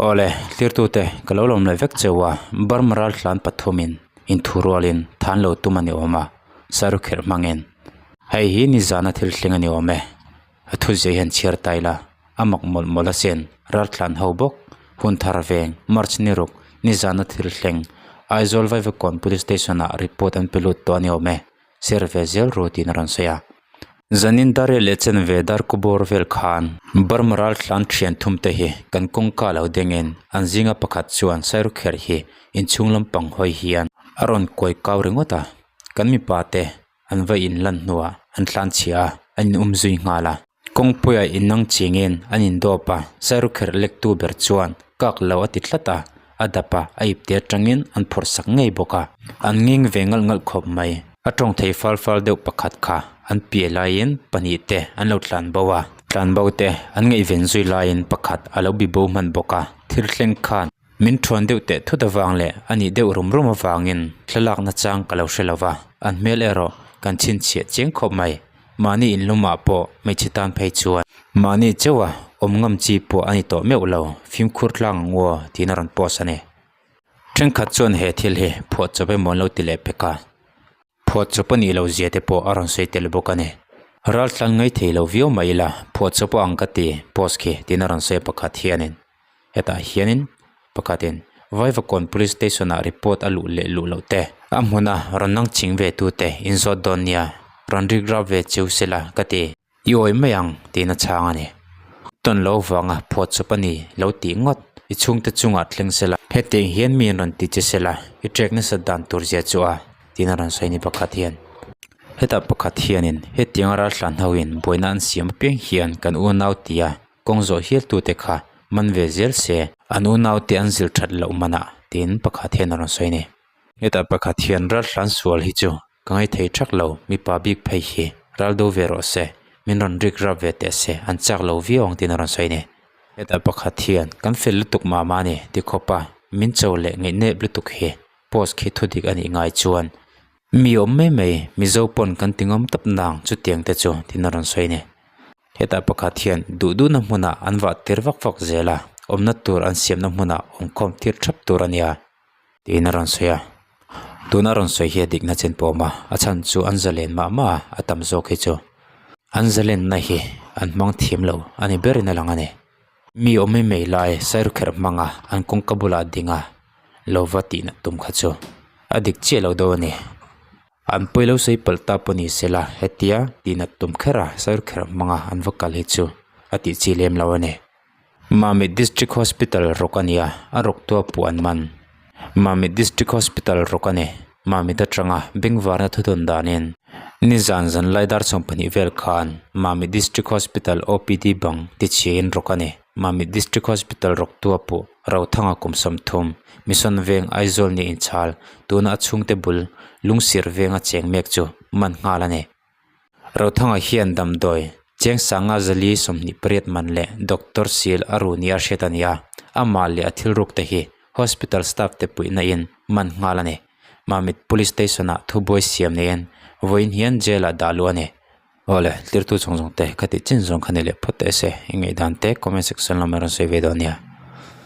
Awle, tlirtute, ka lo lawm leh vek cheu a, Burma raltlan pathumin inthurualin than lo tum a ni awm a, Sarukherh hmangin. Hei hi nizana thil thleng a ni awm e. A thu zia hian chhiar ta ila, a mak mawlh mawlh asin, raltlan ho bawk, hun thar veng, March ni ruk, nizana thil thleng, Aizawl Vaivakawn Police Station ah report an pe lut tawh a ni awm e. Ser ve zel ru tiin a rawn sawi a. Zanin dar leh chen ve dar kubawr vel khan Burma raltlan thian thum te hi kan kawngka lo dengin an zinga pakhat chuan Sairukher hi inchhung lampang hawi hian a rawn kuai kau ringawt a. Kan mipa te an va inlan hnuah an tlan chhia a, an in um zui nghal a. Kawngpuia innang chingin an indawp a, Sairukher lektu ber chuan kak lo a ti tlat a, a dap a, a ipte atangin an phawrh sak ngei bawk a. An ngeng ve ngalh ngalh khawp mai. A tawng thei fal fal deuh pakhat kha an piah laiin pahnih te an lo tlan bo a, tlan bo te an ngaihven zui laiin pakhat a lo bi bo hman bawk a, thil thleng khan min thuan deuh teh thut avang leh a nih deuh rum rum avangin thlalakna chang ka lo hre lo va, an hmel erawh kan chhinchhiah chiang khawp mai. Mahni inlumah pawh hmeichhe tan phei chuan mahni chauha awm ngam chi pawh a ni tawh meuh lo, fimkhur tlang ang aw tiin a rawn post a ni. Thenkhat chuan he thil hi phuahchawp emaw an lo ti leh pek a, phuahchawp a nih loh zia te pawh a rawn sawi tel bawk a ni. Raltlan ngai thei lo viau mai ila phuahchawp a ang ka ti post khi tiin a rawn sawi a pakhat hianin hetah hianin pakhatin Vaivakawn Police Station ah report a luh leh luh loh te a hmuna rawn nang ching ve tu te inzawt dawn nia rawn rik rap ve cheu sela ka ti. I awi mai ang tiin a chhang a ni. Tawn lo vanga phuahchawp a ni lo tih ngawt i chhungte chungah thleng sela hetiang hian mi an rawn ti che sela i trek nasat dan tur zia chu a tiin a rawn sawi ni pakhat hian. Hetah pakhat hianin hetianga raltlan hoin buaina an siam apiang hian kan unau tia kawng zawh hial tute kha man ve zel se an unaute an zil that loh manah tiin pakhat hian a rawn sawi a ni. Hetah pakhat hian raltlan sual hi chu Ka ngaithei thak lo, mipa bik phei hi ral do ve rawh se, min rawn rik rap ve teh se, an chak lo viau ang tiin a rawn sawi a ni. Hetah pakhat hian kan fel lutuk mah mah a ni ti khawp a, min cho leh ngaihnep lutuk hi post khi thudik a nih ngai chuan mi awm mai mai Mizo pawn kan ti ngam tawp nang chutiang te chu tiin a rawn sawi a ni. Hetah pakhat hian duh duhna hmunah an vah tir vak vak zel a, awmna tur an siamna hmunah awmkhawm tir thap tur a nia. Tiin a rawn sawi a, tuna rawn sawi hi a dikna chen pawh a awm a, a chhan chu an zalen mah mah a, a tam zawk hi chu an zalenna hi an hmang thiam lo a ni berin a lang a ni. Mi awm mai mai lai sairukherh hmanga an kawngka bulah ding a lo va tihna tum kha chu a dik chiah lo deuh a ni. An pawi lo sawi palh ta pawh ni se la hetia tihna tum kher a sairukherh hmanga an va kal hi chu a tih chi lem lo a ni. Mamit District Hospital rawk a ni a, a rawk tua puh an man. Mamit District Hospital rawk a ni. Mamit atanga bengvarna thudawn danin nizan zan lai dar 12 vel khan Mamit District Hospital OPD bang tichhiain rawk a ni. Mamit District Hospital rawk tua puh Rothanga kum 30, Mission Veng Aizawl ni inchhal tuna a chhungte bul Lungsir venga cheng mek chu man nghal a ni. Rothanga hian damdawi cheng sanga zali 28 man leh doctor sil a ru nia hriat a ni a, amah leh a thil ruk te hi hospital staff te puihna in man nghal a ni. Mamit Police Station ah thubuai siam neiin vawiin hian jail ah dah luh a ni. Awle, tirtu zawng zawng te, khati chin zawng kha ni leh phawt teh se, i ngaihdan te comment section lamah rawn sawi ve dawn nia.